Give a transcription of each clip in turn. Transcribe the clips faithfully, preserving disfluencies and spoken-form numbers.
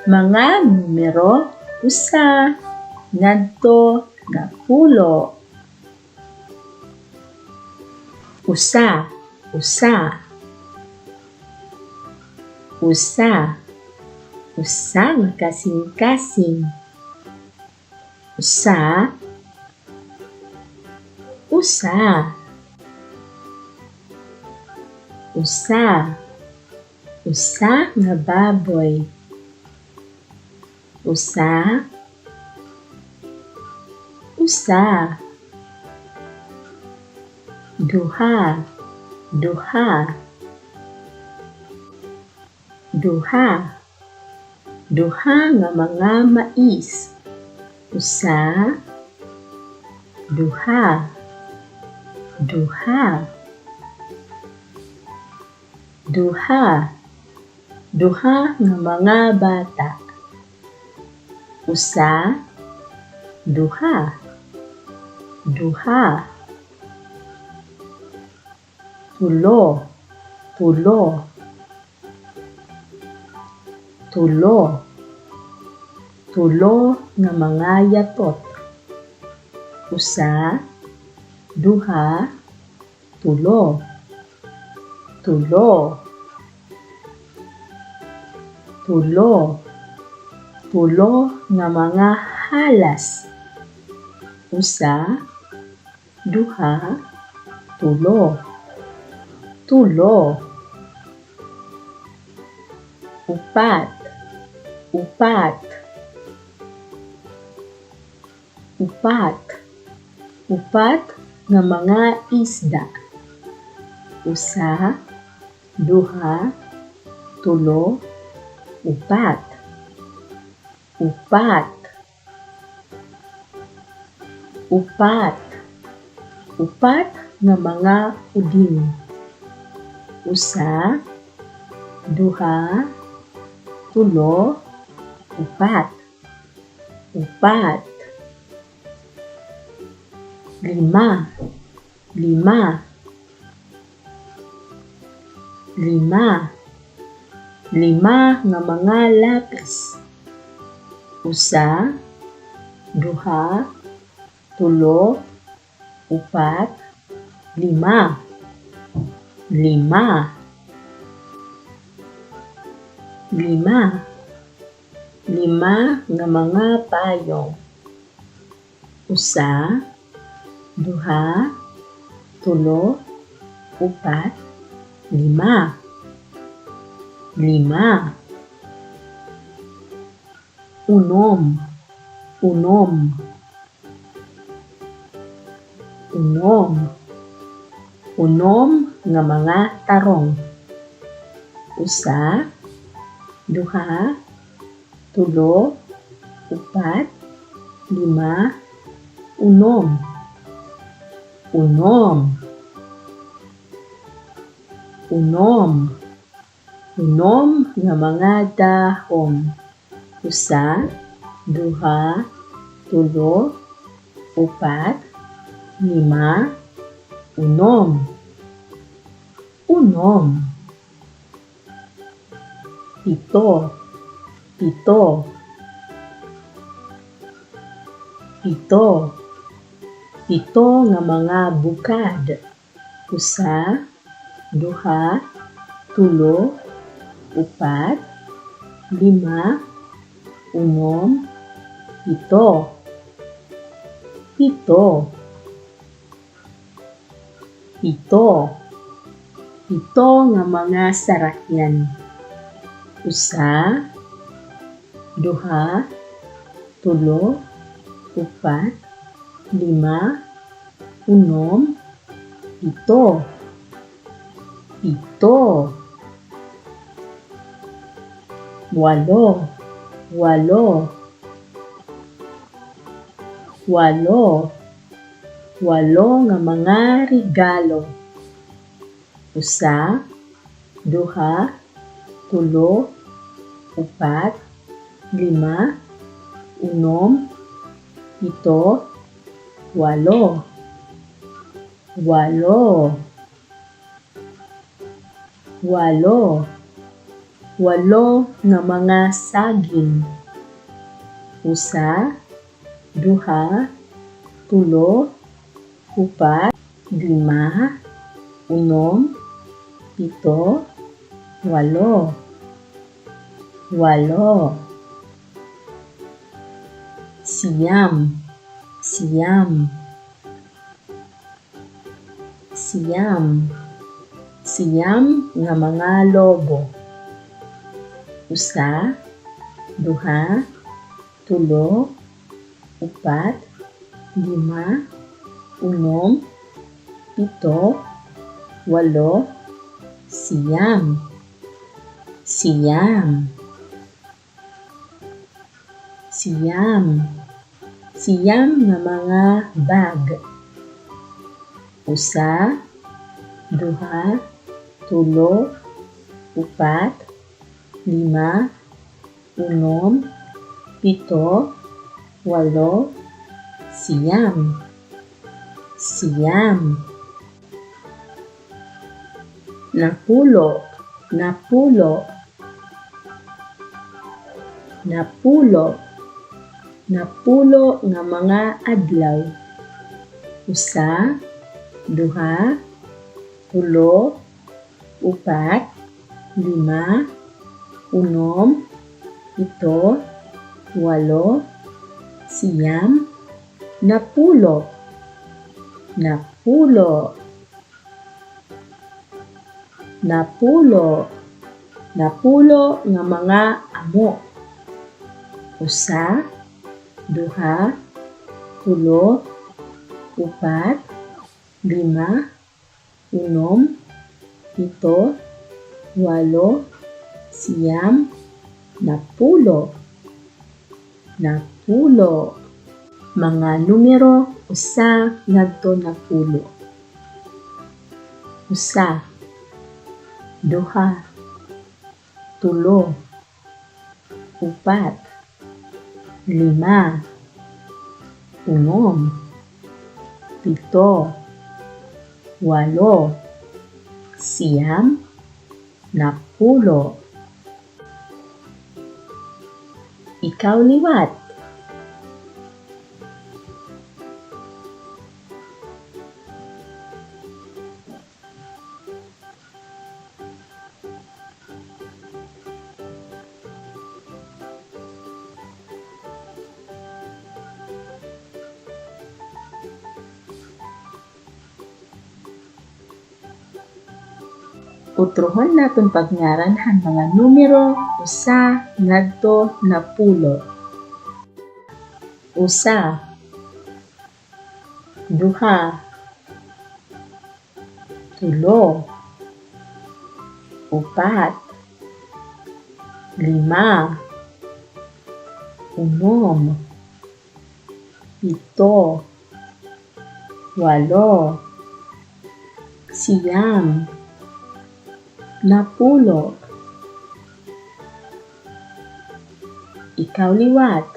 Mga numero, usa ngadto napulo. Usa, usa. Usa, usa nga kasingkasing. Usa, usa. Usa, usa nga baboy. Usa, usa. Duha, duha. Duha, duha nga mga mais. Usa, duha, duha. Duha, duha nga mga bata. Usa, duha, duha. Tulo, tulo. Tulo, tulo nga mga yatot. Usa, duha, tulo. Tulo. Tulo. Tulo nga mga halas. Usa, duha, tulo. Tulo. Upat. Upat. Upat. Upat nga mga isda. Usa, duha, tulo, upat. Upat. Upat. Upat nga mga uding. Usa, duha, tulo, upat. Upat. Lima. Lima. Lima. Lima nga mga lapis. Usa, duha, tulo, upat, lima. Lima. Lima. Lima nga mga payong. Usa, duha, tulo, upat, lima. Lima. Unom. Unom. Unom. Unom nga mga tarong. Usa, duha, tulo, upat, lima, unom. Unom. Unom. Unom nga mga dahon. Usa, duha, tulo, upat, lima, unom. Unom. Pito. Pito. Pito. Pito nga mga bukad. Usa, duha, tulo, upat, lima, unom, pito. Pito. Pito. Pito nga mga sarakyan. Usa, duha, tulo, upat, lima, unom, pito. Pito. Walo. Walo. Walo. Walo nga mga regalo. Usa, duha, tulo, upat, lima, unom, pito, walo. Walo. Walo. Walo nga mga saging. Usa, duha, tulo, upat, lima, unom, pito, walo. Walo. Siyam. Siyam. Siyam. Siyam nga mga lobo. Usa, duha, tulo, upat, lima, unom, pito, walo, siyam. Siyam. Siyam. Siyam nga mga bag. Usa, duha, tulo, upat, lima, unom, pito, walo, siyam. Siyam. Napulo, napulo. Napulo. Napulo nga mga adlaw. Usa, duha, tulo, upat, lima, unom, pito, walo, siyam, napulo. Napulo. Napulo. Napulo nga mga amo. Usa, duha, tulo, upat, lima, unom, pito, walo, siyam, napulo. Napulo. Mga numero, usa ngadto napulo. Usa, duha, tulo, upat, lima, unom, pito, walo, siyam, napulo. Ikaw liwat. Utrohon naton pagngaran han mga numero usa ngadto napulo. Usa, duha, tulo, upat, lima, unom, pito, walo, siyam, napulo. Ikaw liwat.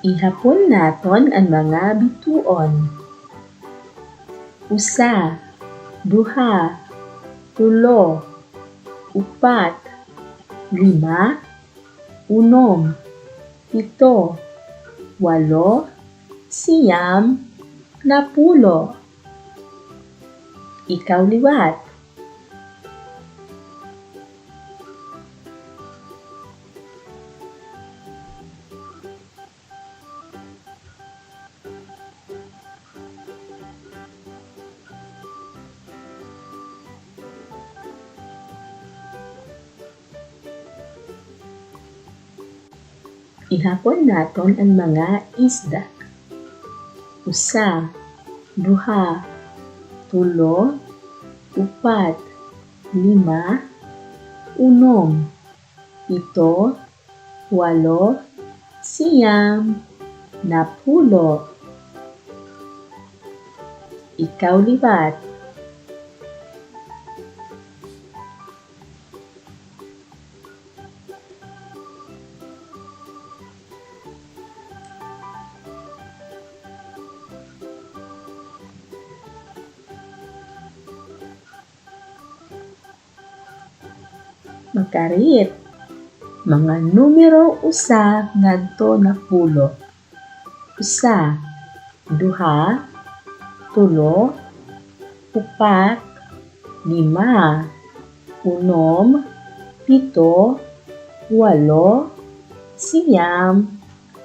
Ihapon naton an mga bituon. Usa, duha, tulo, upat, lima, unom, pito, walo, siyam, napulo. Ikaw liwat. Ihapon naton an mga isda. Usa, duha, tulo, upat, lima, unom, pito, walo, siyam, napulo. Ikaw liwat. Makarit. Mga numero usa ngadto napulo. Usa, duha, tulo, upat, lima, unom, pito, walo, siyam,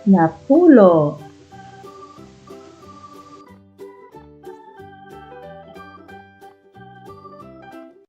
napulo.